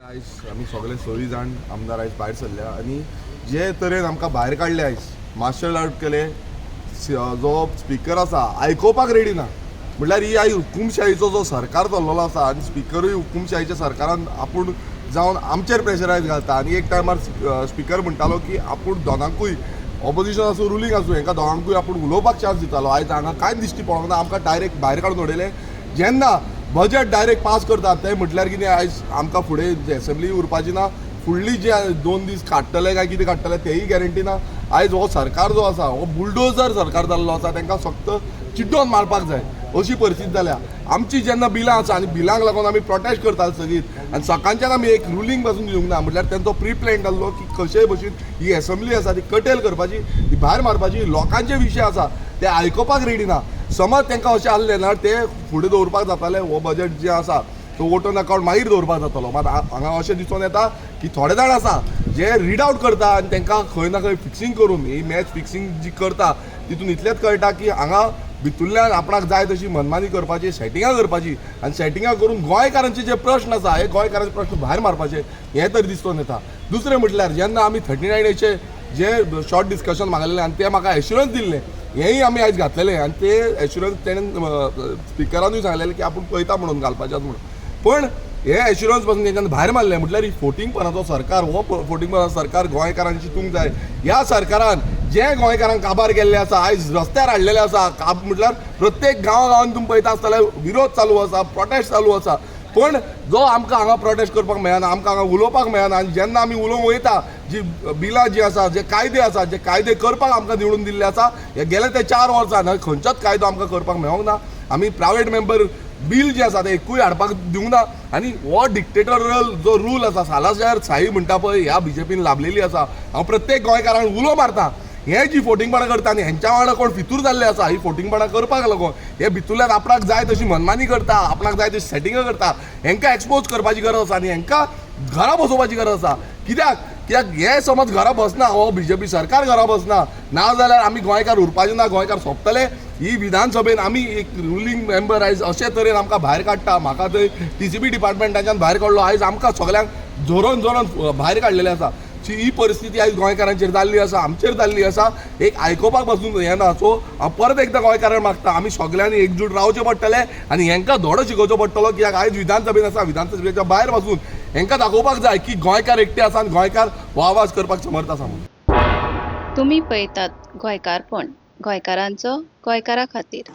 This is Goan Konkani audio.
आयज आमी सगळे सवी जाण आमदार आयज भायर सरल्या आनी जे तरेन आमकां भायर काडले, आयज मार्शल आर्ट केले, जो स्पिकर आसा आयकोवपाक रेडी ना. म्हटल्यार ही आयज हुकुमशाहीचो जो सरकार चल्लेलो आसा आनी स्पिकरूय हुकुमशाहीच्या सरकारान आपूण जावन आमचेर प्रेशरायज घालता. आनी एक टायमार स्पिकर म्हणटालो की आपूण दोनांकूय, ऑपोजिशन आसूं, रुलींग आसूं, हेंकां दोगांकूय आपूण उलोवपाक चान्स दितालो. आयज हांगा कांयच दिश्टी पडोंक ना. आमकां डायरेक्ट भायर काडून उडयले. जेन्ना बजट डायरेक्ट पास करतात ते म्हटल्यार कितें, आयज आमकां फुडें एसेंब्ली उरपाची ना. फुडली जे 2 दीस काडटले काय कितें काडटले तेय गॅरंटी ना. आयज हो सरकार जो आसा हो बुलडोजर सरकार जाल्लो आसा. तांकां फक्त चिड्डोन मारपाक जाय अशी परिस्थिती जाल्या आमची. जेन्ना बिलां आसा आनी बिलांक लागून आमी प्रोटेस्ट करतात सगळीं आनी सकाळच्यान आमी एक रुलींग पासून दिवंक ना. म्हटल्यार तेंचो प्री प्लॅन जाल्लो की कशेय भशेन ही एसेंब्ली आसा ती कटेल करपाची, ती भायर मारपाची. लोकांचे विशय आसा ते आयकुपाक रेडी ना. समज तांकां अशें आहलें ना, ते फुडें दवरपाक जाताले. हो बजट जे आसा तो वोट ऑन अकाउंट मागीर दवरपाक जातलो. मात हांगा अशें दिसून येता की थोडे जाण आसा जे रीड आवट करता आनी तांकां खंय ना खंय फिक्सिंग करून, ही मॅच फिक्सिंग जी करता तितून इतलेंच कळटा की हांगा भितुल्ल्यान आपणाक जाय तशी मनमानी करपाची, सेटिंगां करपाची आनी सेटिंगां करून गोंयकारांचे जे प्रश्न आसा हे गोंयकारांचे प्रश्न भायर मारपाचे हें तरी दिसून येता. दुसरें म्हटल्यार जेन्ना आमी 39 एचे जे शॉर्ट डिस्कशन मागलेलें आनी ते म्हाका एश्युरन्स दिल्लें, हेंय आमी आयज घातलेलें आनी ते एश्युरन्स तेणें स्पिकरानूय सांगलेलें की आपूण पळयता म्हणून घालपाचें म्हणून. पण हे एश्युरन्स पासून तेंच्यान भायर मारले. म्हटल्यार ही फोटिंगपणाचो सरकार, हो फोटिंगपणाचो सरकार गोंयकारांनी चिंतूंक जाय. ह्या सरकारान जे गोंयकारांक काबार केल्ले आसा, आयज रस्त्यार हाडलेले आसा. म्हटल्यार प्रत्येक गांवा गांवांत तुमी पळयता आसतले, विरोध चालू आसा, प्रोटेस्ट चालू आसा. पण जो आमकां हांगा प्रोटेस्ट करपाक मेळना, आमकां हांगा उलोवपाक मेळना आनी जेन्ना आमी उलोवंक वयता, जी बिलां जी आसा, जे कायदे आसा, जे कायदे करपाक आमकां निवडून दिल्ले आसा, हे गेले ते 4 वर्सां खंयचोच कायदो आमकां करपाक मेळोंक ना. आमी प्रायवेट मेंबर बील जे आसा ते एकूय हाडपाक दिवंक ना. आनी हो डिक्टेटोरियल जो रूल आसा, सालाजार शाही म्हणटा पळय, ह्या बीजेपीन लाभलेली आसा. हांव प्रत्येक गोंयकारांक उलो मारता, हे जी फोटिंगपणां करता आनी हेंच्या वांगडा कोण फितूर जाल्ले आसा, ही फोटिंगपणां करपाक लागून हे भितुरल्यान आपणाक जाय तशी मनमानी करता, आपणाक जाय तशी सेटिंगां करता. हेंकां एक्सपोज करपाची गरज आसा आनी हेंकां घरा बसोवपाची गरज आसा. कित्याक कित्याक हे समज घरा बसना, हो बीजेपी सरकार घरा बसना ना जाल्यार आमी गोंयकार उरपाचे ना, गोंयकार सोंपतले. ही विधानसभेन आमी एक रुलींग मेंबर आयज अशे तरेन आमकां भायर काडटा. म्हाका थंय टीसीबी डिपार्टमेंटाच्यान भायर काडलो. आयज आमकां सगल्यांक झरोवन झरोवन भायर काडलेलें आसा. ही परिस्थिती आयज गोंयकारांचेर जाल्ली आसा, आमचेर जाल्ली आसा. एक आयकोपाक पासून हें ना. सो हांव परत एकदां गोंयकारांक मागता, आमी सगल्यांनी एकजूट रावचें पडटलें आनी हेंकां धडो शिकोवचो पडटलो. कित्याक आयज विधानसभेन आसा, विधानसभेच्या भायर पासून हेंकां दाखोवपाक जाय की गोंयकार एकटे आसा आनी गोंयकार हो आवाज करपाक समर्थ आसा म्हणून. तुमी पळयतात गोंयकारपण, गोंयकारांचो गोंयकारा खातीर.